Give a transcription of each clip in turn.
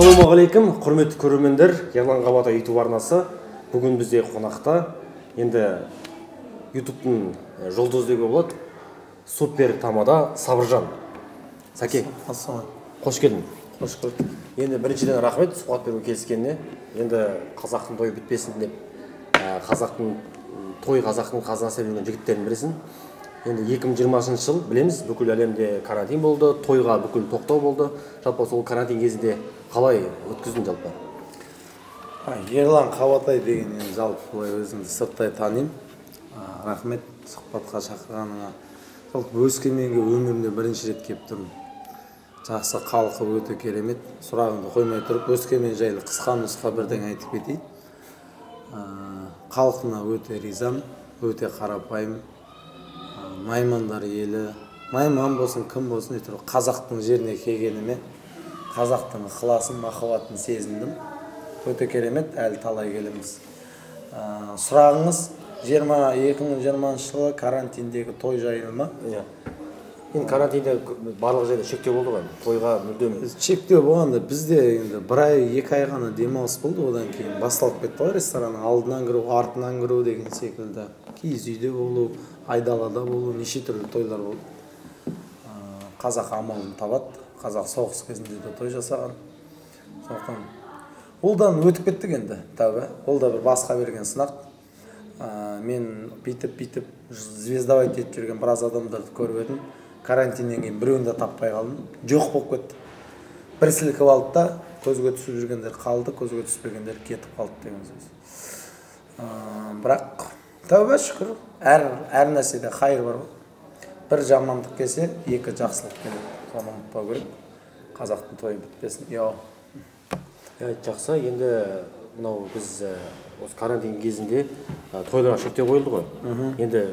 Ассалаумағалейкум, құрметті көрермендер, Ерлан Қабатай YouTube арнасы. Бүгін бізде қонақта енді YouTube'тың жұлдызы деуге болады, супер тамада Сабыржан. Сәке, ассалаумағалейкум. Қош келдің. Қош көрдік. Енді біріншіден рахмет сұхбат беруге келіскеніне. Енді қазақтың тойы бітпесін деп, қазақтың той қазақтың қазынасы деп жүрген жігіттердің бірісің. Енді 2020 жыл білеміз, бүкіл әлемде карантин болды, тойға бүкіл тоқтау болды. Жалпы сол карантин кезінде қалай өткіздің жалпы? Ерлан Қабатай деген енді жалпы былай өзімді сырттай танимын. Рахмет сұхбатқа шақырғаныңа. Жалпы Өскеменге өмірімде бірінші рет келіп тұрмын. Жақсы, халқы өте керемет. Сұрағыңды қоймай тұрып Өскемен жайлы қысқа нұсқа бірдеңе айтып кетейін. Халқына өте ризамын, өте қарапайым. Наймандар елі, найман болсын, кім болсын, әйтеуір қазақтың жеріне келгеніме қазақтың ықыласын, махаббатын сезіндім. Өте керемет, әлі талай келеміз. Сұрағыңыз 2020 жылы карантиндегі той жайлы ма? Иә. Енді карантинде барлық жерде шектеу болды ғой, тойға мүлдем. Шектеу болғанда бізде енді бір ай, 2 ай ғана демалыс болды, одан кейін басталып кетті ғой, ресторанның алдынан кіру, артынан кіру деген секілді. Киіз үйде болу, айдалада болу, неше түрлі тойлар болды. Қазақ амалын табады, қазақ соғыс кезінде де той жасаған. Сондықтан олдан өтіп кеттік енді, тәуба. Ол да бір басқа берген сынақ. Мен бүйтіп-бүйтіп звездовать етіп жүрген біраз адамдарды көріп едім. Карантиннен кейін біреуін де таппай қалдым. Жоқ болып кетті. Бір сілкіп алды да, көзге түсіп жүргендер қалды, көзге түспегендер кетіп қалды деген сөз. Бірақ тәуба шүкір, әр нәрседе қайыр бар ғой. Бір жамандық келсе, екі жақсылық келеді. Соны ұмытпау керек. Қазақтың тойы бітпесін. Йо. Жақсы, енді мынау біз осы карантин кезінде тойларға шектеу қойылды ғой. Енді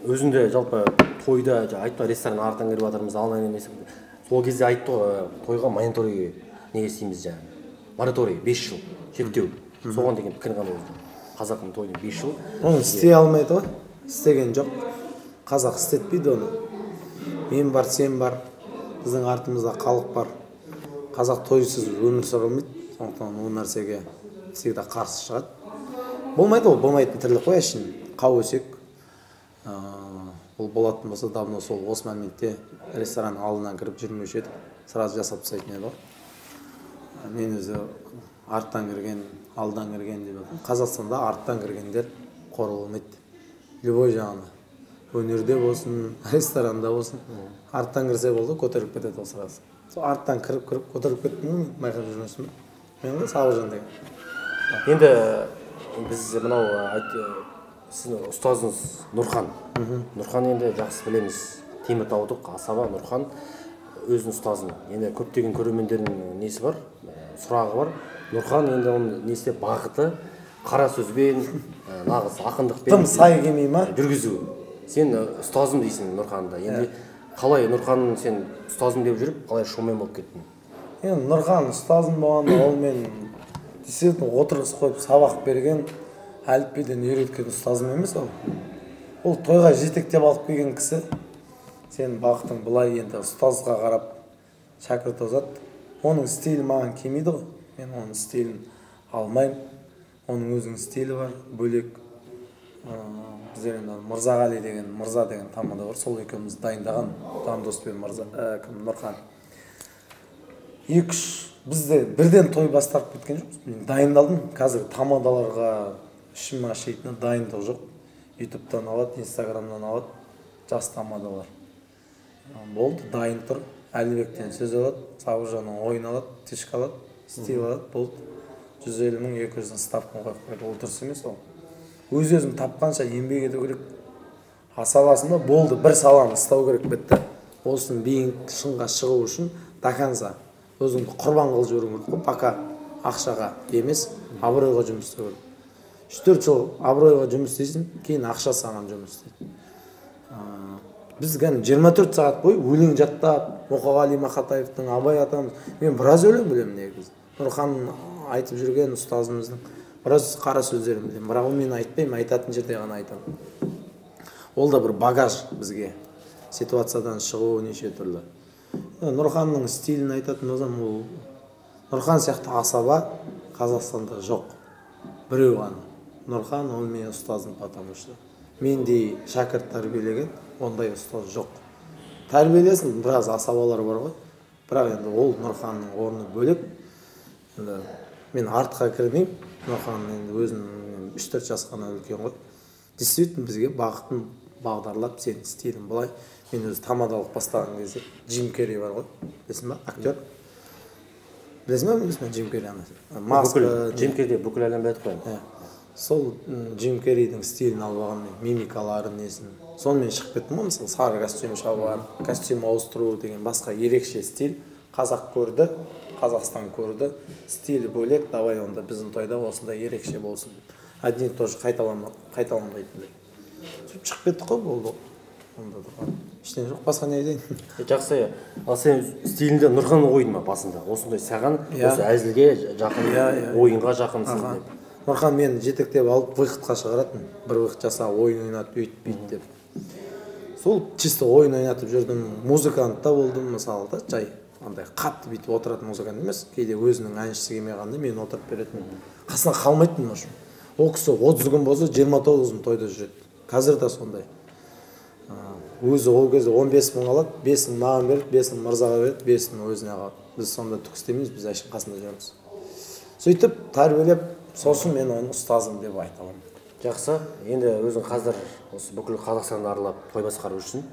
өзінде жалпы тойда айтпа, ресторан артынан кіріп жатырмыз, алдынан емес. Сол кезде айтты ғой, тойға мониторинг неге істейміз жаңағы. Мораторий 5 жыл шектеу. Соған деген пікір қандай өзінің? Қазақтың тойын 5 жыл. Оны істей алмайды ғой. Істеген жоқ. Қазақ істетпейді оны. Мен бар, сен бар. Біздің артымызда халық бар. Қазақ тойсыз өмір сүре алмайды. Сондықтан ол нәрсеге всегда қарсы шығады. Болмайды ол, болмайтын тірлік қой әшейін. Қау өсек. Ол болатын болса, давно сол осы моментте ресторан алдынан кіріп жүрмеуші едік. Сразу жасап тастайтын еді ғой. Мен өзі арттан кірген, алдан кірген деп жатырмын. Қазақстанда арттан кіргендер қор болмайды. Любой жағына. Өнерде болсын, ресторанда болсын. Арттан кірсе болды, көтеріліп кетеді ол сразу. Сол арттан кіріп-кіріп көтеріліп кеттім ғой, мен байқап жүрмесін бе? Мен ғой Сабыржан деген. Енді біз мынау сіздің ұстазыңыз Нұрхан. Нұрхан енді жақсы білеміз. Теміртаудық асаба Нұрхан өзінің ұстазын. Енді көптеген көрермендердің несі бар, сұрағы бар. Нұрхан енді оның несі бағыты қара сөзбен, нағыз ақындықпен тым сай келмей ма? Жүргізу. Сен ұстазым дейсің Нұрханды. Енді қалай Нұрхан сен ұстазым деп жүріп, қалай шоумен болып кеттің? Енді Нұрхан ұстазым болғанда ол мен действительно отырғызып қойып сабақ берген, әліпбиден үйреткен ұстазым емес ол. Ол тойға жетектеп алып келген кісі. Сен бағытың былай, енді ұстазға қарап шәкірт озады. Оның стилі маған келмейді ғой. Мен оның стилін алмаймын. Оның өзінің стилі бар, бөлек. Біздер енді Мырзағали деген, Мырза деген тамада бар. Сол екеуміз дайындаған Жандос пен Мырза, кім, Нұрхан. Екі-үш бізде бірден той бастап кеткен жоқпыз. Мен дайындалдым. Қазір тамадаларға ішім ашитыны дайындық жоқ. Ютубтан алады, Инстаграмнан алады жас тамадалар. Болды, дайын тұр. Әлібектен сөз алады, Сабыржанның ойын алады, тишка алады, стиль алады, болды. 150 мың, 200 мың ставканы қойып қояды. Ол дұрыс емес ол. Өз-өзін тапқанша еңбек ету керек. Асабасың ба, болды, бір саланы ұстау керек бітті. Осының биік шыңға шығу үшін до конца өзіңді құрбан қылып жіберу керек қой, пока ақшаға емес, абыройға жұмыс істеу керек. 3-4 жыл абыройға жұмыс істейсің, кейін ақша саған жұмыс істейді. Біз кәдімгі 24 сағат бойы өлең жаттап, Мұқағали Мақатаевтың, Абай атамыз, мен біраз өлең білемін негізі. Нұрхан айтып жүрген ұстазымыздың біраз қара сөздерін білемін, бірақ оны мен айтпаймын, айтатын жерде ғана айтамын. Ол да бір багаж бізге, ситуациядан шығу неше түрлі. Нұрханның стилін айтатын болсам, ол Нұрхан сияқты асаба Қазақстанда жоқ. Біреу ғана. Нұрхан, ол менің ұстазым, потому что мендей шәкірт тәрбиелеген ондай ұстаз жоқ. Тәрбиелесін, біраз асабалар бар ғой. Бірақ енді ол Нұрханның орны бөлек. Енді мен артқа кірмеймін. Нұрхан енді өзінің 3-4 жас қана үлкен ғой. Действительно бізге бағытын бағдарлап, сенің стилің былай. Мен өзі тамадалық бастаған кезде Джим Керри бар ғой, білесің ба, актер? Білесің ба, білмейсің ба Джим Керри ана? Маска. Джим Керри бүкіл әлем біледі қой. Иә. Сол Джим Керридің стилін алып алған мен, мимикаларын, несін. Сонымен шығып кеттім ғой, мысалы, сары костюм шалбар, костюм ауыстыру деген басқа ерекше стиль. Қазақ көрді, Қазақстан көрді, стилі бөлек, давай онда біздің тойда осындай ерекше болсын деп. Одни тоже қайталанбайтындай. Сөйтіп шығып кеттік қой, болды. Онда да ештеңе жоқ, басқа не айтайын? Жақсы, ал сен стиліңде Нұрхан ойын ма басында? Осындай саған, осы әзілге жақын, ойынға жақынсың деп. Нұрхан мені жетектеп алып выходқа шығаратын. Бір выход жаса, ойын ойнатып, өйт бүйт деп. Сол чисто ойын ойнатып жүрдім, музыкант та болдым, мысалы да, жай андай қатты бүйтіп отыратын музыкант емес, кейде өзінің әншісі келмей қалғанда мен отырып беретінмін. Қасынан қалмайтынмын, в общем. Ол кісі 30 күн болса, 29 күн тойда жүреді. Қазір де сондай. Өзі ол кезде 15 мың алады, 5 мың маған береді, 5 мың мырзаға береді, 5 мың өзіне қалады. Біз сонда түк істемейміз, біз әшейін қасында жүреміз. Сөйтіп тәрбиелеп, сосын мен оның ұстазым деп айта аламын. Жақсы, енді өзің қазір осы бүкіл Қазақстанды аралап той басқару үшін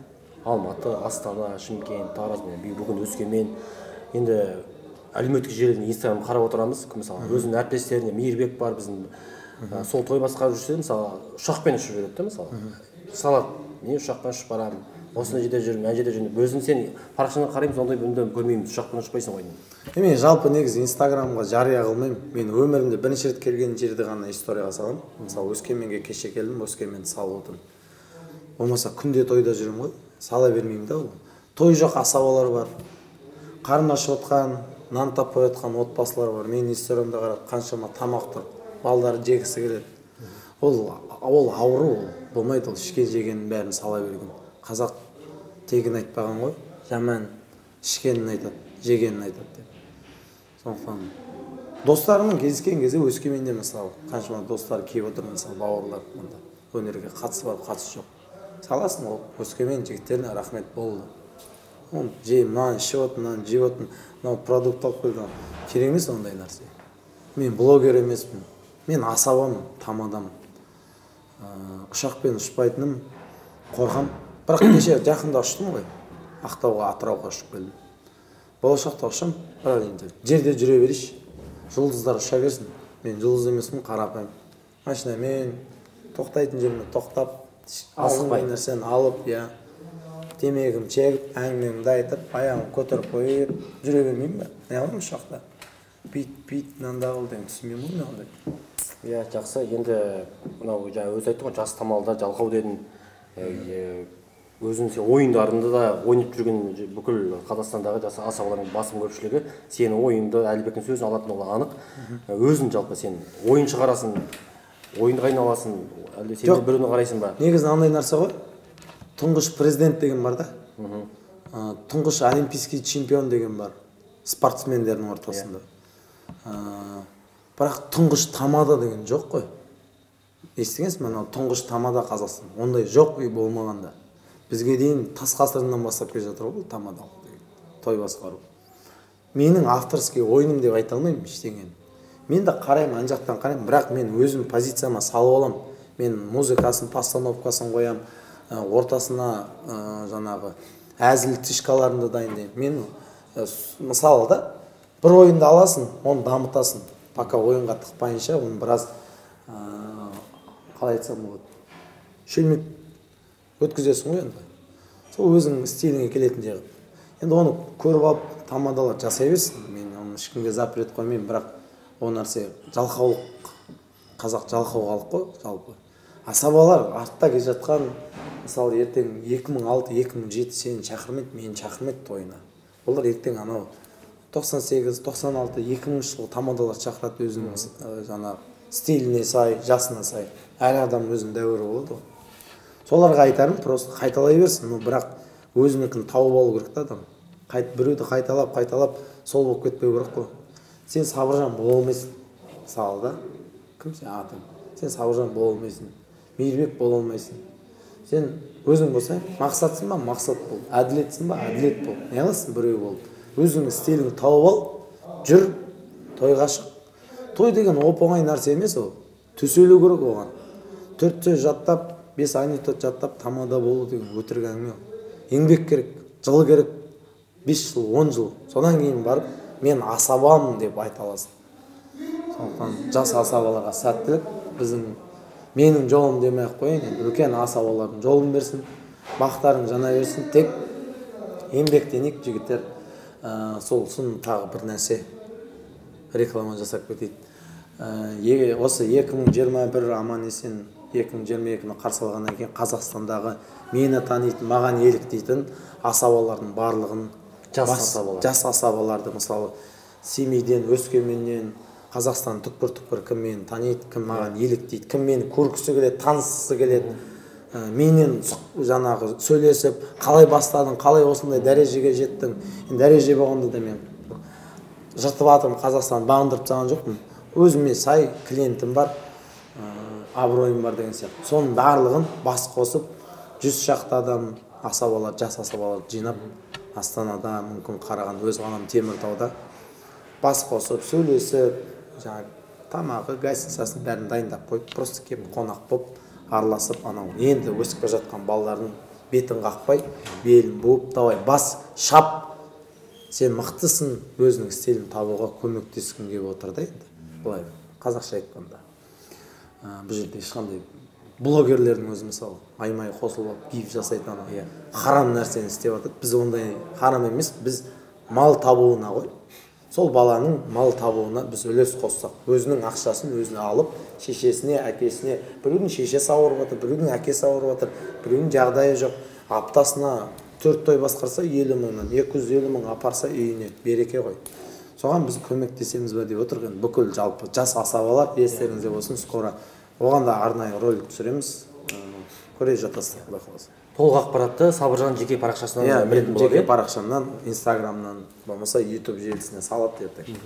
Алматы, Астана, Шымкент, Тараз, бүгін Өскемен. Енді әлеуметтік желіден Инстаграм қарап отырамыз, мысалы, өзінің әріптестеріне Мейірбек бар біздің, сол той басқарып жүрсе, мысалы, ұшақпен ұшып жүреді де, мысалы. Салат, мен ұшақпен ұшып барамын, осындай жерде жүрмін, ана жерде жүрмін. Өзің сен парақшаңнан қараймыз, ондай мүлдем көрмейміз, ұшақпен ұшпайсың ғой деймін. Мен жалпы негізі Инстаграмға жария қылмаймын. Мен өмірімде бірінші рет келген жерді ғана историяға саламын. Мысалы, Өскеменге кеше келдім, Өскеменді салып отырмын. Болмаса күнде тойда жүремін ғой, сала бермеймін да ол. Той жоқ асабалар бар, қарны ашып отқан, нан таппай отқан отбасылар бар. Менің историямда қарап қаншама тамақ тұр, балдары жегісі келеді. Ол ауру, ол болмайды, ол ішкен жегеннің бәрін сала берген. Қазақ тегін айтпаған ғой, жаман ішкенін айтады, жегенін айтады деп. Сондықтан достарыммен кездескен кезде Өскеменде мысалы қаншама достар келіп отыр, мысалы бауырлар мында өнерге қатысы бар, қатысы жоқ. Саласың ол Өскемен жігіттеріне рахмет болды. Оны же, мынаны ішіп отыр, мынаны жеп отыр, мынау продукт алып келді. Керек емес ондай нәрсе. Мен блогер емеспін, мен асабамын, тамадамын. Ұшақпен ұшпайтыным, қорқам. Бірақ кеше жақында ұштым ғой, Ақтауға, Атырауға ұшып келдім. Болашақта ұшам, бірақ енді жерде жүре берейінші, жұлдыздар ұша берсін. Мен жұлдыз емеспін, қарапайым. Машинамен тоқтайтын жеріме тоқтап, асықпай нәрсені алып, иә, темекімді шегіп, әңгімемді айтып, аяғымды көтеріп қойып жүре бермеймін бе? Не аламын ұшақта? Бүйт, бүйт, мынандай қыл деген түсінбеймін ғой мен ондай. Иә, жақсы. Енді мынау жаңа өзі айтты ғой, жас тамалда жалқау дедің. Өзің сен ойындарыңды да ойнап жүрген бүкіл Қазақстандағы жас асабалардың басым көпшілігі сенің ойынды, Әлібектің сөзін алатын ол анық. Өзің жалпы сен ойын шығарасың, ойынға айналасың, әлде сен біреуіне қарайсың ба? Негізі андай нәрсе ғой, тұңғыш президент деген бар да, тұңғыш олимпийский чемпион деген бар спортсмендердің ортасында. Бірақ тұңғыш тамада деген жоқ қой. Естігенсіз бе, анау тұңғыш тамада Қазақстан? Ондай жоқ үй болмағанда. Бізге дейін тас ғасырынан бастап келе жатыр ғой бұл тамадалық деген, той басқару. Менің авторский ойыным деп айта алмаймын ештеңені. Мен де қараймын, ан жақтан қараймын, бірақ мен өзім позицияма салып аламын. Мен музыкасын, постановкасын қоямын, ортасына жаңағы әзіл фишкаларын да дайындаймын. Мен мысалы да бір ойынды аласың, оны дамытасың. Пока ойынға тықпайынша, оны біраз қалай айтсам болады, шөлмек өткізесің ғой енді. Сол өзіңнің стиліңе келетіндей қылып. Енді оны көріп алып тамадалар жасай берсін. Мен оны ешкімге запрет қоймаймын, бірақ ол нәрсе жалқаулық, қазақ жалқау халық қой жалпы. Асабалар артта келе жатқан, мысалы ертең 2006, 2007 сені шақырмайды, мені шақырмайды тойына. Олар ертең анау 98, 96, 2000 жылғы тамадалар шақырады өзінің жаңағы стиліне сай, жасына сай. Әр адам өзінің дәуірі болады ғой. Соларға айтарым, просто қайталай берсін, но бірақ өзінікін тауып алу керек та адам. Біреуді қайталап, қайталап сол болып кетпеу керек қой. Сен Сабыржан бола алмайсың, мысалы да. Кім сен атың? Сен Сабыржан бола алмайсың, Мейірбек бола алмайсың. Сен өзің болсаң, Мақсатсың ба, Мақсат бол. Әділетсің ба, Әділет бол. Не қыласың біреу болып? Өзіңнің стиліңді тауып ал, жүр, тойға шық. Той деген оп-оңай нәрсе емес ол. Төселу керек оған. 4 сөз жаттап, 5 анекдот жаттап, тамада болу деген өтірік әңгіме ол. Еңбек керек, жыл керек, 5 жыл, 10 жыл. Содан кейін барып, мен асабамын деп айта аласың. Сондықтан жас асабаларға сәттілік. Біздің менің жолым демей ақ қояйын, енді үлкен асабалардың жолын берсін, бақтарың жана берсін, тек еңбектенейік жігіттер. Сол сосын тағы бір нәрсе реклама жасап кетейін. Осы 2021 аман есен 2022-ні қарсы алғаннан кейін Қазақстандағы мені танитын, маған еліктейтін асабалардың барлығын, жас асабаларды, мысалы Семейден, Өскеменнен, Қазақстан түкпір-түкпір кім мені таниды, кім маған еліктейді, кім мені көргісі келеді, танысқысы келеді, менен жаңағы сөйлесіп, қалай бастадың, қалай осындай дәрежеге жеттің. Енді дәреже болғанда да мен жыртып жатырмын, Қазақстанды бағындырып тастаған жоқпын. Өзіме сай клиентім бар, абыройым бар деген сияқты. Соның барлығын бас қосып, 100 шақты адам, асабалар, жас асабалар жинап, Астанада, мүмкін Қарағанды, өз қалам Теміртауда бас қосып, сөйлесіп, жаңағы тамағы, гостиницасын бәрін дайындап қойып, просто келіп қонақ болып, араласып, анау енді өсіп бара жатқан балалардың бетін қақпай, белін буып, давай бас, шап, сен мықтысың, өзінің стилін табуға көмектескім келіп отыр да енді. Былай қазақша айтқанда. Бұл жерде ешқандай блогерлердің өзі мысалы аймай қосылып алып гиф жасайтын ана харам нәрсені істеп жатады. Біз ондай харам емес, біз мал табуына ғой. Сол баланың мал табуына біз үлес қоссақ, өзінің ақшасын өзіне алып, шешесіне, әкесіне, біреудің шешесі ауырып жатыр, біреудің әкесі ауырып жатыр, біреудің жағдайы жоқ. Аптасына 4 той басқарса 50 мыңнан, 250 мың апарса үйіне, береке ғой. Соған біз көмектесеміз бе деп отырық. Енді бүкіл жалпы жас асабалар естеріңізде болсын, скоро оған да арнайы ролик түсіреміз. Көре жатасыздар, Құдай қаласа. Толық ақпаратты Сабыржан жеке парақшасынан білетін болады. Жеке парақшамнан, Инстаграмнан, болмаса YouTube желісіне салады ертең.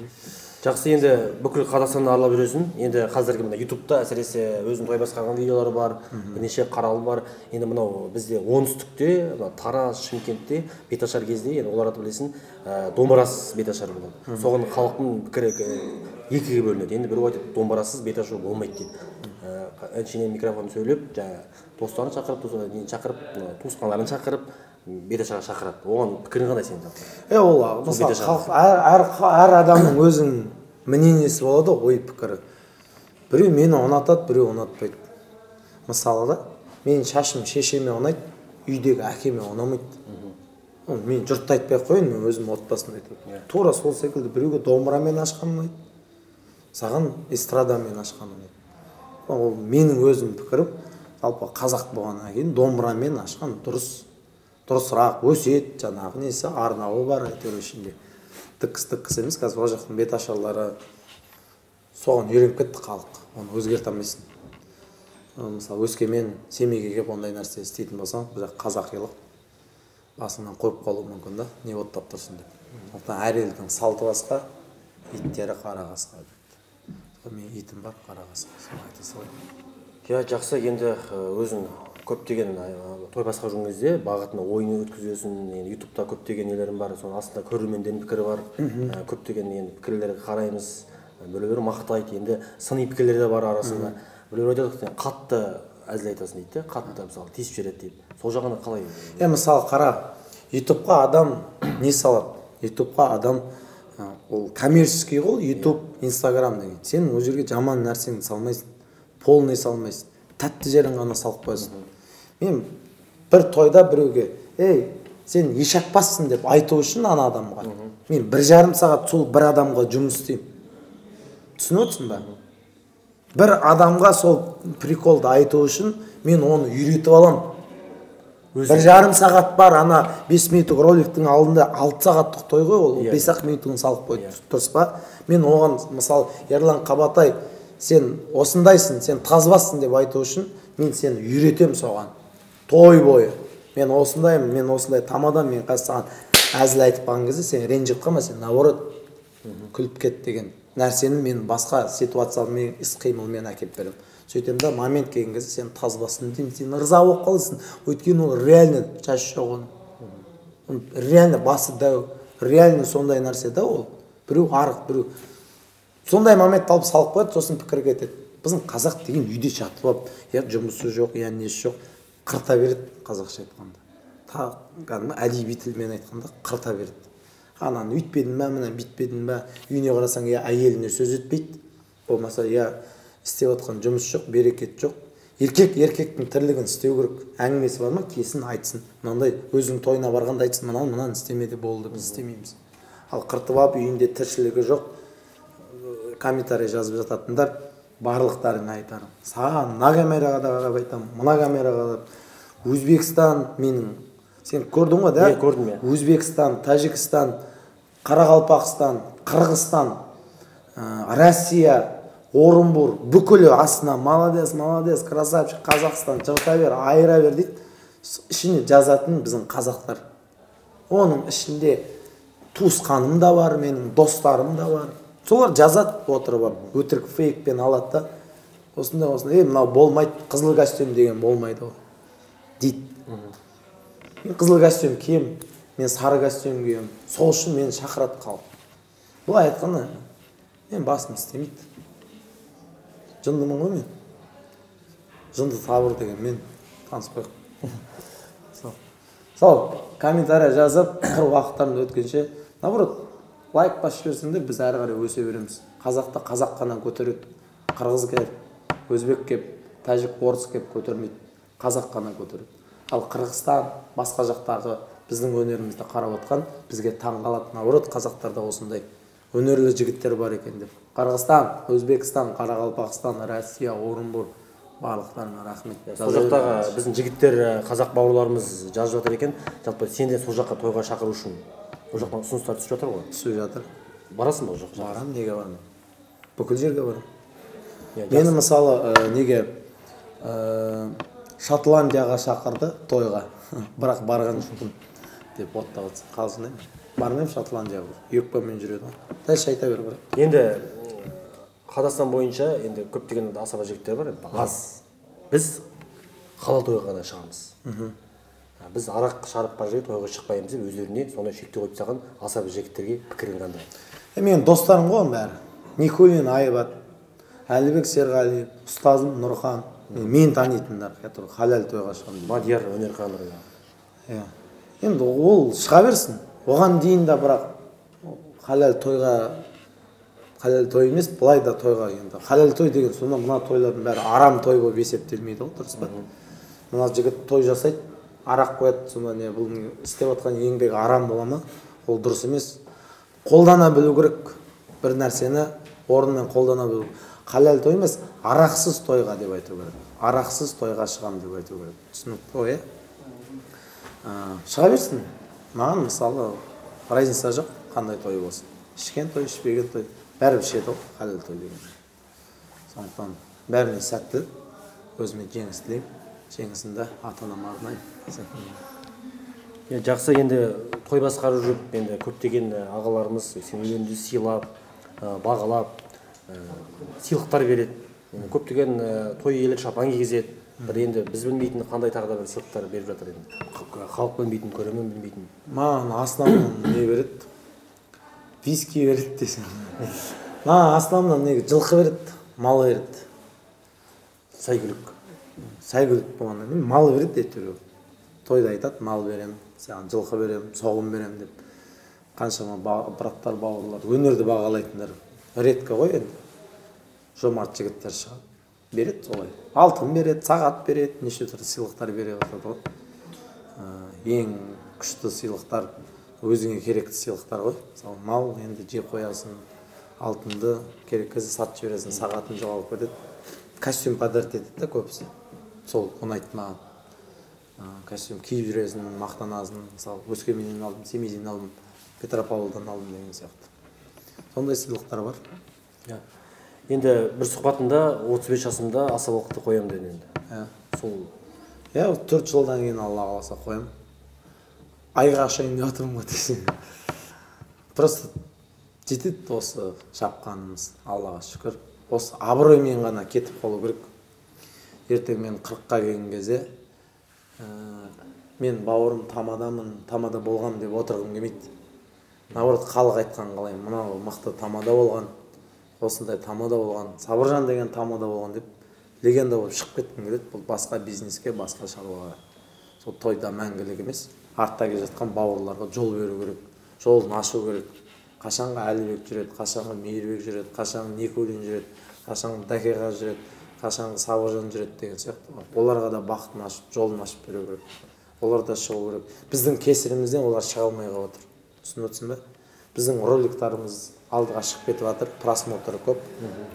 Жақсы, енді бүкіл Қазақстанды аралап жүресің. Енді қазіргі мына YouTube'та әсіресе өзің той басқарған видеолар бар, бірнеше қаралым бар. Енді мынау бізде оңтүстікте, мына Тараз, Шымкентте беташар кезде, енді оларды білесің, домбырасыз беташар болады. Соған халықтың пікірі екіге бөлінеді. Енді біреу айтады, домбырасыз беташар болмайды дейді. Әншейін микрофон сөйлеп, жаңа достарын шақырып, туысқандарын шақырып, туысқандарын шақырып, беташарға шақырады. Оған пікірің қандай сенің жалпы? Ол мысалы халық, әр адамның өзінің мнениесі болады, ой пікірі. Біреу мені ұнатады, біреу ұнатпайды. Мысалы да, менің шашым шешеме ұнайды, үйдегі әкеме ұнамайды. Мен жұртты айтпай ақ қояйын, мен өзім отбасымды айтамын. Тура сол секілді біреуге домбырамен ашқан ұнайды, саған эстрадамен ашқан ұнайды. Ол менің өзім пікірім, жалпы қазақ болғаннан кейін домбырамен ашқан дұрыс, дұрысырақ, өсиет, жаңағы несі, арнауы бар әйтеуір ішінде. Тықыс-тықыс емес, қазір ол жақтың беташарлары соған үйреніп кетті халық, оны өзгерте алмайсың. Мысалы, Өскемен, Семейге келіп ондай нәрсе істейтін болсаң, бұл жақ қазақилық басыңнан қойып қалуы мүмкін да, не оттап тұрсың деп. Сондықтан әр елдің салты басқа, иттері қара қасқа деп. Мен итім бар, қара қасқа, соны айта салайын. Я, жақсы, енді өзің көптеген той басқарып жүрген кезде бағытына ойын өткізесің, енді YouTube'та көптеген нелерім бар, соның астында көрермендердің пікірі бар, көптеген енді пікірлерге қараймыз, біреулер мақтайды, енді сыни пікірлер де бар арасында. Біреулер айтады, сен қатты әзіл айтасың дейді, қатты мысалы тиісіп жібереді дейді. Сол жағына қалай? Мысалы қара, YouTube'қа адам не салады? YouTube'қа адам ол коммерческий ғой, YouTube, Instagram деген. Сен ол жерге жаман нәрсені салмайсың, полный салмайсың, тәтті жерін ғана салып қоясың. Мен бір тойда біреуге, ей, сен ешақпассың деп айту үшін ана адамға, мен 1,5 сағат сол бір адамға жұмыс істеймін. Түсініп отырсың ба? Бір адамға сол приколды айту үшін мен оны үйретіп аламын. 1,5 сағат бар, ана 5 минуттық роликтің алдында 6 сағаттық той ғой, ол 5-ақ минутын салып қойды, дұрыс па? Мен оған, мысалы, Ерлан Қабатай, сен осындайсың, сен тазбассың деп айту үшін мен сені үйретемін соған. Той бойы. Мен осындаймын, мен осындай тамадам, мен қазір саған әзіл айтып қалған кезде сен ренжіп қалма, сен наоборот Күліп кет деген нәрсені мен басқа ситуациямен, іс-қимылмен әкеліп беремін. Сөйтемін да, момент келген кезде сен таз бастың деймін, сен ырза болып қаласың. Өйткені ол реально шашы жоқ оның. Реально басы дәу, реально сондай нәрсе да ол. Біреу арық, біреу. Сондай момент алып салып қояды, сосын пікір кетеді. Біздің қазақ деген үйде жатып алып, я жұмысы жоқ, я несі жоқ, қырта береді қазақша айтқанда. Кәдімгі әдеби тілмен айтқанда қырта береді. Ананы үйтпедің бе, мынаны бүйтпедің бе, үйіне қарасаң, я әйеліне сөз етпейді, болмаса я істеп жатқан жұмыс жоқ, берекет жоқ. Еркек еркектің тірлігін істеу керек. Әңгімесі бар ма, келсін айтсын. Мынандай өзінің тойына барғанда айтсын, мынаны мынаны істеме де болды, біз істемейміз. Ал қыртып алып үйінде тіршілігі жоқ, комментарий жазып жататындар, барлықтарыңа айтарым. Саған мына камераға да қарап айтамын, мына камераға да. Өзбекстан менің, сен көрдің ғой да? Мен көрдім, иә. Өзбекстан, Тәжікстан, Қарақалпақстан, Қырғызстан, Россия, Орынбор, бүкілі астына молодец, молодец, красавчик, Қазақстан, жырта бер, айыра бер дейді. Ішіне жазатын біздің қазақтар. Оның ішінде туысқаным да бар, менің достарым да бар. Солар жазады отырып алып, өтірік фейкпен алады да. Осындай, осындай, мынау болмайды, қызыл костюм деген болмайды ғой дейді. Мен қызыл костюм киемін, мен сары костюм киемін. Сол үшін мені шақырады халық. Былай айтқанда, мен басым істемейді. Жындымын ғой мен. Жынды табыр деген мен таныс қойып. Сол комментарий жазып, құр уақыттарымды өткенше, наоборот, лайк басып жіберсеңдер, біз әрі қарай өсе береміз. Қазақты қазақ қана көтереді. Қырғыз келіп, өзбек келіп, тәжік, орыс келіп көтермейді. Қазақ қана көтереді. Ал Қырғызстан, басқа жақтағы біздің өнерімізді қарап отқан, бізге таң қалады. Наоборот, қазақтарда осындай өнерлі жігіттер бар екен деп. Қырғызстан, Өзбекстан, Қарақалпақстан, Россия, Орынбор, барлықтарына рахмет. Сол жақтағы біздің жігіттер, қазақ бауырларымыз жазып жатыр екен. Жалпы сен де сол жаққа тойға шақыру үшін ол жақтан ұсыныстар түсіп жатыр ғой? Түсіп жатыр. Барасың ба ол жаққа? Барамын, неге бармаймын? Бүкіл жерге барамын. Мені мысалы неге Шотландияға шақырды тойға, бірақ барған жоқпын деп оттап жатса, қалжыңдаймын. Бармаймын Шотландияға, екпамен жүреді ғой. Дальше айта бер бірақ. Енді Қазақстан бойынша енді көптеген асаба жігіттер бар, аз. Біз халал тойға ғана шығамыз. Біз арақ шарап бар жерге тойға шықпаймыз деп өздеріне сондай шектеу қойып тастаған асаба жігіттерге пікірің қандай? Менің достарым ғой оның бәрі. Никулин Айбат, Әлібек Серғалиев, ұстазым Нұрхан, мен танитындар, который халал тойға шығамын. Мадияр Өнерханов. Иә. Енді ол шыға берсін. Оған дейін де бірақ халал тойға, халал той емес, былай да тойға енді. Халал той деген сонда мына тойлардың бәрі арам той болып есептелмейді ғой, дұрыс па? Мына жігіт той жасайды, арақ қояды, сонда не, бұл істеп жатқан еңбегі арам бола ма? Ол дұрыс емес. Қолдана білу керек бір нәрсені, орнымен қолдана білу. Халал той емес, арақсыз тойға деп айту керек. Арақсыз тойға шығам деп айту керек. Түсінікті ғой, иә? Шыға берсін. Маған мысалы разница жоқ, қандай той болсын. Ішкен той, ішпеген той, бәрі ішеді ғой, халал той деген. Сондықтан бәріне сәттілік, өзіме жеңіс тілеймін. Жеңісімді ата-анама арнаймын. Жақсы, енді той басқарып жүріп, енді көптеген ағаларымыз сен өнеріңді сыйлап, бағалап, сыйлықтар береді. Көптеген той иелері шапан кигізеді. Бір енді біз білмейтін қандай тағы да бір сыйлықтар беріп жатыр енді. Халық білмейтін, көрермен білмейтін. Маған основном не береді? Виски береді десең. Маған основном неге жылқы береді, мал береді. Сәйгүлік. Сәйгүлік болғаннан кейін мал береді әйтеуір. Тойда айтады, мал беремін, саған жылқы беремін, соғым беремін деп. Қаншама браттар, бауырлар, өнерді бағалайтындар редко ғой енді. Жомарт жігіттер шығады. Береді солай. Алтын береді, сағат береді, неше түрлі сыйлықтар бере жатады ғой. Ең күшті сыйлықтар, өзіңе керекті сыйлықтар ғой. Мысалы, мал енді жеп қоясың, алтынды керек кезде сатып жібересің, сағатын жоғалып кетеді. Костюм подарить етеді да көбісі. Сол ұнайды маған. Костюм киіп жүресің, мақтанасың. Мысалы, Өскеменнен алдым, Семейден алдым, Петропавлдан алдым деген сияқты. Сондай сыйлықтар бар. Енді бір сұхбатында 35 жасымда асабалықты қоямын деді енді. Сол. Иә, 4 жылдан кейін Алла қаласа қоямын. Айға ашайын деп жатырмын ғой десең. Просто Жетеді осы жапқанымыз, Аллаға шүкір. Осы абыроймен ғана кетіп қалу керек. Ертең мен 40-қа келген кезде мен бауырым тамадамын, тамада болғам деп отырғым келмейді. Наоборот, халық айтқан қалай, мынау мықты тамада болған, осындай тамада болған, Сабыржан деген тамада болған деп легенда болып шығып кеткім келеді. Бұл басқа бизнеске, басқа шаруаға. Сол тойда мәңгілік емес, артта келе жатқан бауырларға жол беру керек, жолын ашу керек. Қашанғы Әлібек жүреді, қашанғы Мейірбек жүреді, қашанғы Никулин жүреді, қашанғы Дәкеға жүреді, қашанғы Сабыржан жүреді деген сияқты. Оларға да бақытын ашып, жолын ашып беру керек. Олар да шығу керек. Біздің кесірімізден олар шыға алмай қалып отыр. Түсініп отырсың ба? Біздің роликтарымыз алдыға шығып кетіп жатыр, просмотры көп.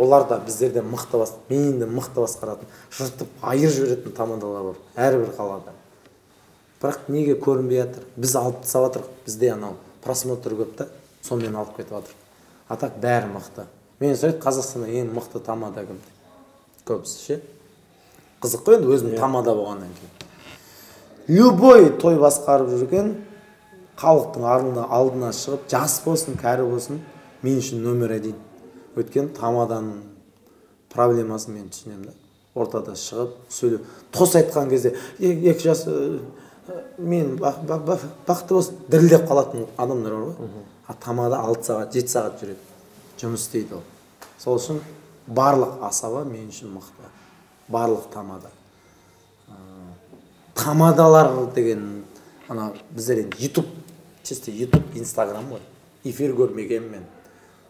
Олар да біздерден мықты, менен де мықты басқаратын, жыртып айыр жіберетін тамадалар бар әрбір қалада. Бірақ неге көрінбей жатыр? Біз алып тастап жатырмыз, бізде анау просмотр көп та, сонымен алып кетіп жатыр. А так бәрі мықты. Мен сұрайды, Қазақстанда ең мықты тамада кім деп. Көбісі ше. Қызық қой енді, өзім тамада болғаннан кейін. Любой той басқарып жүрген халықтың алдына шығып, жас болсын, кәрі болсын, мен үшін номер один. Өйткені тамаданың проблемасын мен түсінемін да. Ортада шығып, сөйлеп, тос айтқан кезде, екі жас мен бақытты болсын, дірілдеп қалатын адамдар бар ғой. А тамада 6 сағат, 7 сағат жүреді, жұмыс істейді ол. Сол үшін барлық асаба мен үшін мықты. Барлық тамада. Тамадалар деген, ана біздер енді YouTube, чисто YouTube, Instagram ғой. Эфир көрмеген мен.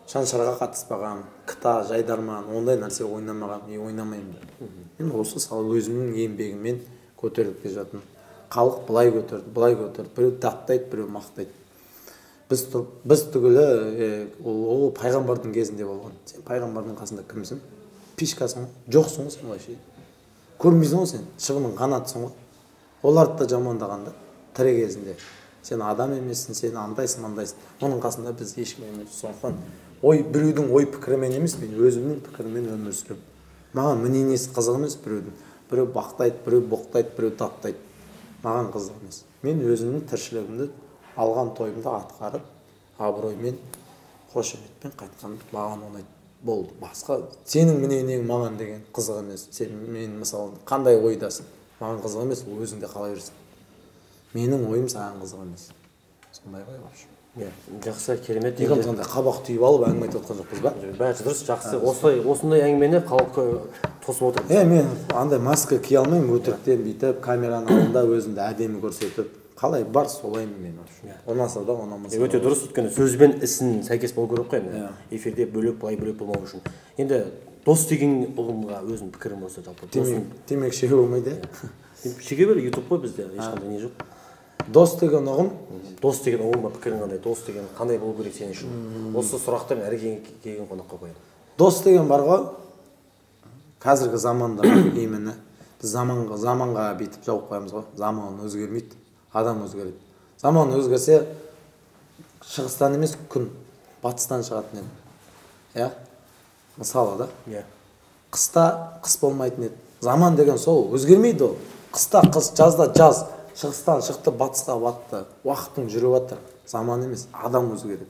Шаншарға қатыспаған, кіта, жайдарман, ондай нәрсе ойнамаған, мен ойнамаймын да. Мен осы сала өзімнің еңбегіммен көтеріліп келе жатырмын. Халық былай көтерді, былай көтерді, біреу даттайды, біреу мақтайды. Біз түгілі, ол пайғамбардың кезінде болған. Сен пайғамбардың қасында кімсің? Пишкасың ғой, жоқсың ғой сен вообще. Көрмейсің ғой сен, шыбынның қанатысың ғой. Оларды да жамандаған да, тірі кезінде. Сен адам емессің, сен андайсың, мандайсың. Оның қасында біз ешкім емес. Сондықтан біреудің ой пікірімен емес, мен өзімнің пікіріммен өмір сүремін. Маған мнениесі қызық емес біреудің. Біреу бақтайды, біреу боқтайды, біреу таптайды. Маған қызық емес. Мен өзімнің тіршілігімді, алған тойымды атқарып, абыроймен, қошеметпен қайтқан маған ұнайды. Болды. Басқа сенің мнениең маған деген қызық емес. Сен мен мысалы қандай ойдасың? Маған қызық емес, ол өзіңде қала берсін. Менің ойым саған қызық емес. Сондай ғой вообще. Иә, жақсы, керемет. Екеуміз андай қабақ түйіп алып әңгіме айтып отқан жоқпыз ба? Бәрі дұрыс, жақсы. Осындай әңгімені халық тосып отыр. Мен андай маска кие алмаймын, өтіріктен бүйтіп камераның алдында өзімді әдемі көрсетіп, қалай бар солаймын мен вообще. Ұнаса да, ұнамаса да. Өте дұрыс, өйткені сөз бен ісін сәйкес болу керек қой енді. Эфирде бөлек, былай бөлек болмау үшін. Енді дос деген ұғымға өзінің пікірің болса жалпы. Темекі шеге болмайды, иә? Шеге бер, YouTube қой бізде, ешқандай не жоқ. Дос деген ұғым? Дос деген ұғымға пікірің қандай? Дос деген қандай болу керек сен үшін? Осы сұрақты мен әр келген қонаққа қоямын. Дос деген бар ғой, қазіргі заманда именно біз заманға бүйтіп жауып қоямыз ғой. Заман өзгермейді, адам өзгереді. Заман өзгерсе, шығыстан емес, күн батыстан шығатын еді. Иә? Мысалы да? Иә. Қыста қыс болмайтын еді. Заман деген сол, өзгермейді ол. Қыста қыс, жазда жаз. Шығыстан шықты, батысқа батты. Уақытың жүріп жатыр. Заман емес, адам өзгереді.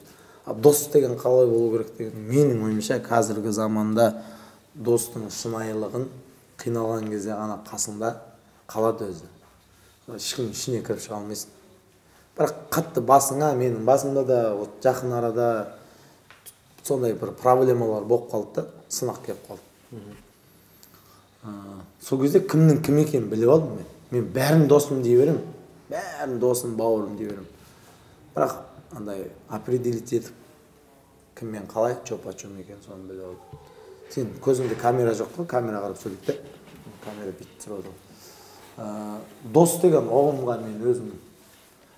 А дос деген қалай болу керек деген, менің ойымша қазіргі заманда достың шынайылығын қиналған кезде ғана қасында қалады өзі. Ешкімнің ішіне кіріп шыға алмайсың. Бірақ қатты басыңа, менің басымда да вот жақын арада сондай бір проблемалар болып қалды да, сынақ келіп қалды. Сол кезде кімнің кім екенін біліп алдым мен. Мен бәрін досым дей беремін. Бәрін досым, бауырым дей беремін. Бірақ андай определить етіп кіммен қалай, чё почём екенін соны біліп алдым. Сен көзіңде камера жоқ қой, камера қарап сөйлейді де. Камера бүйтіп тұрады. Дос деген ұғымға мен өзім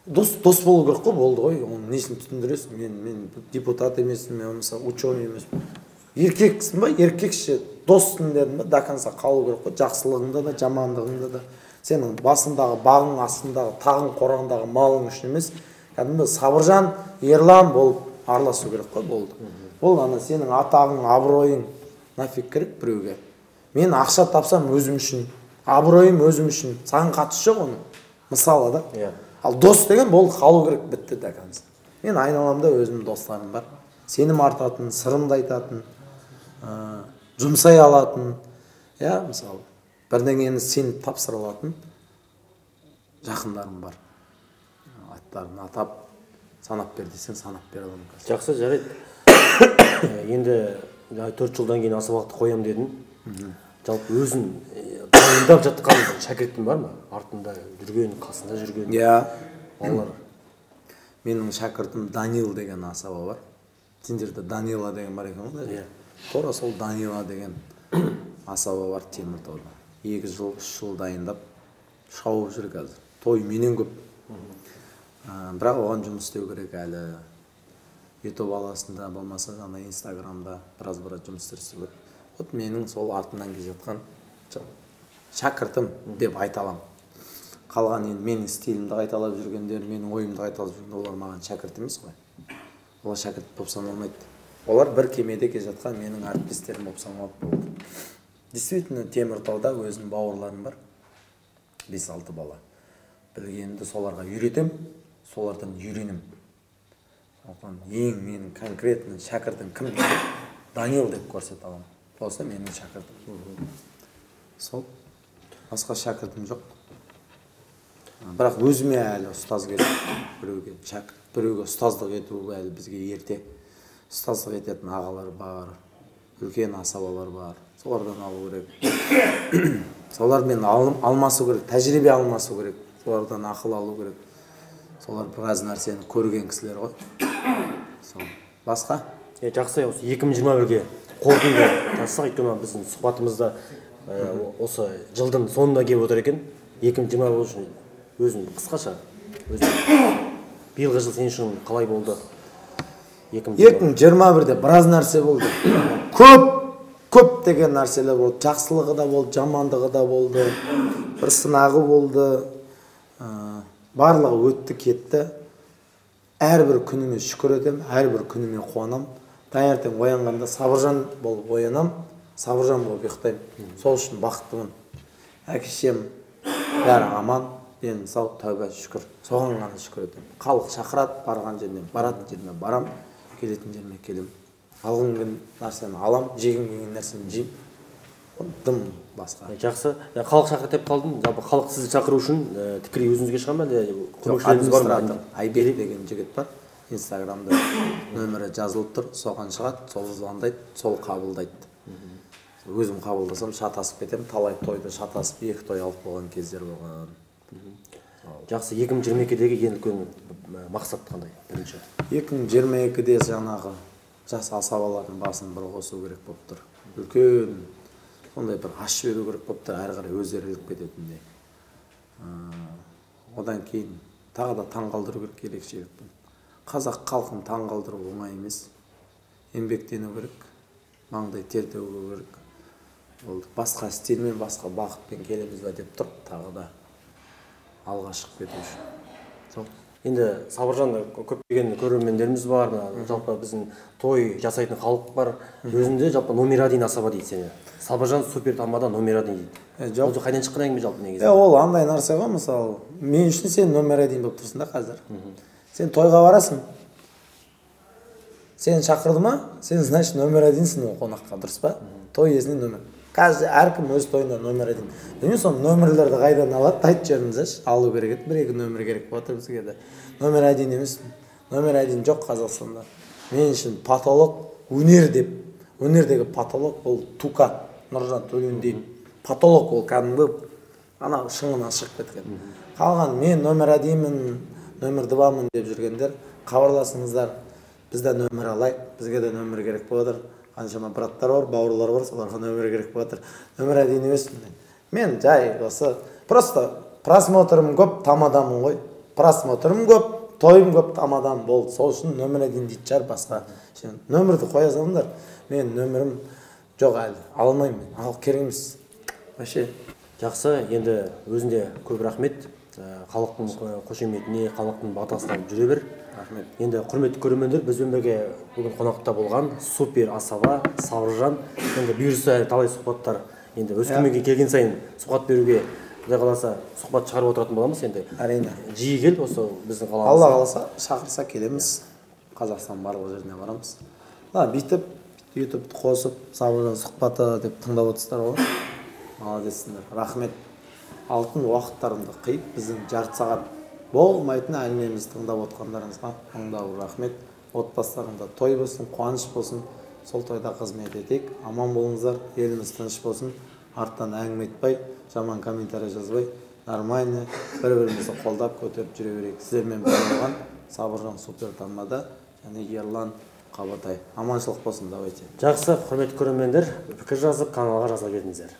дос болу керек қой, болды ғой. Оның несін түсіндіресің? Мен депутат емеспін, мен мысалы ученый емеспін. Еркексің ба? Еркекше доссың дедім ба? До конца қалу керек қой. Жақсылығыңда да, жамандығыңда да. Сенің басындағы бағың, астындағы тағың, қораңдағы малың үшін емес, кәдімгі Сабыржан, Ерлан болып араласу керек қой, болды. Ол ана сенің атағың, абыройың нафиг керек біреуге. Мен ақша тапсам өзім үшін, абыройым өзім үшін, саған қатысы жоқ оның. Мысалы да. Ал дос деген болды, қалу керек, бітті до конца. Мен айналамда өзімнің достарым бар. Сенім артатын, сырымды айтатын, жұмсай алатын, иә, мысалы, бірдеңені сеніп тапсыра алатын жақындарым бар. Аттарын атап, санап бер десең, санап бере аламын қазір. Жақсы, жарайды. Енді 4 жылдан кейін асабалықты қоям дедің. Жалпы өзің дайындап жатқан шәкіртің бар ма? Артында жүрген, қасында жүрген. Иә. Балалар. Менің шәкіртім Данил деген асаба бар. Сендерде Данила деген бар екен ғой? Иә. Тура сол Данила деген асаба бар Теміртауда. 2 жыл, 3 жыл дайындап шауып жүр қазір. Той менен көп. Бірақ оған жұмыс істеу керек әлі. YouTube аласында, болмаса ана Инстаграмда біраз жұмыс істеу керек. Вот менің сол артымнан келе жатқан шәкіртім деп айта аламын. Қалған енді менің стилімді қайталап жүргендер, менің ойымды қайталап жүргендер, олар маған шәкірт емес қой. Олар шәкірт болып саналмайды. Олар бір кемеде келе жатқан менің әріптестерім болып саналады болды. Действительно, Теміртауда өзімнің бауырларым бар. 5-6 бала. Білгенімді соларға үйретем, солардан үйренем. Сондықтан ең менің конкретно шәкіртім кім десе, Данил деп көрсете аламын. Осы менің шәкіртім. Сол. Басқа шәкіртім жоқ. Бірақ өзіме әлі ұстаз керек. Біреуге шәкірт, біреуге ұстаздық ету әлі бізге ерте. Ұстаздық ететін ағалар бар, үлкен асабалар бар. Солардан алу керек. Солармен алмасу керек, тәжірибе алмасу керек. Солардан ақыл алу керек. Солар біраз нәрсені көрген кісілер ғой. Сол. Басқа? Жақсы, осы 2021-ге қорытынды жасасақ, өйткені біздің сұхбатымызда осы жылдың соңына келіп отыр екен. 2021 үшін өзің қысқаша, өзің биылғы жыл сен үшін қалай болды? 2021-де біраз нәрсе болды. Көп деген нәрселер болды. Жақсылығы да болды, жамандығы да болды, бір сынағы болды. Барлығы өтті, кетті. Әрбір күніме шүкір етемін, әрбір күніме қуанам. Таңертең оянғанда Сабыржан болып оянам, Сабыржан болып ұйықтаймын. Сол үшін бақыттымын. Әке-шешем бәрі аман, денім сау, тәуба, шүкір. Соған ғана шүкір етемін. Халық шақырады, барған жеріне баратын жеріме барам, келетін жеріме келем. Алғым келген нәрсені алам, жегім келген нәрсені жеймін. Дым басқа. Жақсы. Халық шақырды деп қалдым. Жалпы халық сізді шақыру үшін тікелей өзіңізге шыға ма, әлде көмекшілеріңіз бар ма? Айбек деген жігіт бар. Инстаграмда нөмірі жазылып тұр, соған шығады, сол звондайды, сол қабылдайды. Өзім қабылдасам шатасып кетемін, талай тойды шатасып 2 той алып қойған кездер болған. Жақсы, 2022-дегі ең үлкен мақсат қандай? Бірінші. 2022-де жаңағы жас асабалардың басын бір қосу керек болып тұр. Үлкен сондай бір аш жіберу керек болып тұр, әрі қарай өздері іліп кететіндей. Одан кейін тағы да таңғалдыру керек ерекшелікпен. Қазақ халқын таңғалдыру оңай емес. Еңбектену керек, маңдай тер төгу керек. Болды. Басқа стильмен, басқа бағытпен келеміз ба деп тұр, тағы да алға шығып кету үшін. Сол. Енді Сабыржан, көптеген көрермендеріміз бар, жалпы біздің той жасайтын халық бар. Өзінде жалпы номер 1 асаба дейді сені. Сабыржан супер тамада номер 1 дейді. Жоқ. Ол қайдан шыққан әңгіме жалпы негізі? Ол андай нәрсе ғой, мысалы, мен үшін сен номер 1 болып тұрсың да қазір. Сен тойға барасың. Сен шақырды ма? Сен, значит, номер 1-сің ол қонаққа, дұрыс па? Той иесіне номер. Қазір әркім өз тойында номер 1. Демек, сол нөмірлерді қайдан алады? Айтып жіберіңізші, алу керек еді. 1-2 нөмір керек болады бізге де. Номер 1 емес. Номер 1 жоқ Қазақстанда. Мен үшін потолок өнер деп. Өнердегі потолок ол Тука, Нұржан Төлендиев. Потолок ол кәдімгі ана шыңынан шығып кеткен. Қалған мен номер 1-мін, номер 2-мін деп жүргендер, хабарласыңыздар. Біз де нөмір алайық, бізге де нөмір керек болады. Қаншама браттар бар, бауырлар бар, соларға нөмір керек болады. Нөмір 1 емес. Мен жай осы просто просмотрым көп, тамадамын ғой. Просмотрым көп, тойым көп, тамадам болды. Сол үшін нөмір 1 дейтін шығар басқа. Нөмірді қоя салыңдар. Мен нөмірім жоқ әлі, ала алмаймын мен. Ал керек емес. Вообще. Жақсы, енді өзінде көп рахмет. Халықтың қошеметіне, халықтың батасына жүре бер. Рахмет. Енді құрметті көрермендер, бізбен бірге бүгін қонақта болған супер асаба Сабыржан. Енді бұйырса әлі талай сұхбаттар, енді Өскеменге келген сайын сұхбат беруге, Құдай қаласа, сұхбат шығарып отыратын боламыз енді. Әрине. Жиі кел осы біздің қаламызға. Алла қаласа, шақырса келеміз. Қазақстан барлық жеріне барамыз. Мына бүйтіп ютубты қосып, Сабыржан сұхбаты деп тыңдап отырсыздар ғой, молодецсіңдер, рахмет. Алтын уақыттарыңды қиып, біздің жарты сағат болмайтын әңгімемізді тыңдап отқандарыңызға мыңдау рахмет. Отбасыларыңда той болсын, қуаныш болсын, сол тойда қызмет етейік. Аман болыңыздар, еліміз тыныш болсын. Арттан әңгіме айтпай, жаман комментарий жазбай, нормально бір бірімізді қолдап, көтеріп жүре берейік. Сіздермен бірге болған Сабыржан супер тамада және Ерлан Қабатай. Аманшылық болсын, давайте. Жақсы, құрметті көрермендер, пікір жазып, каналға жазыла кетіңіздер.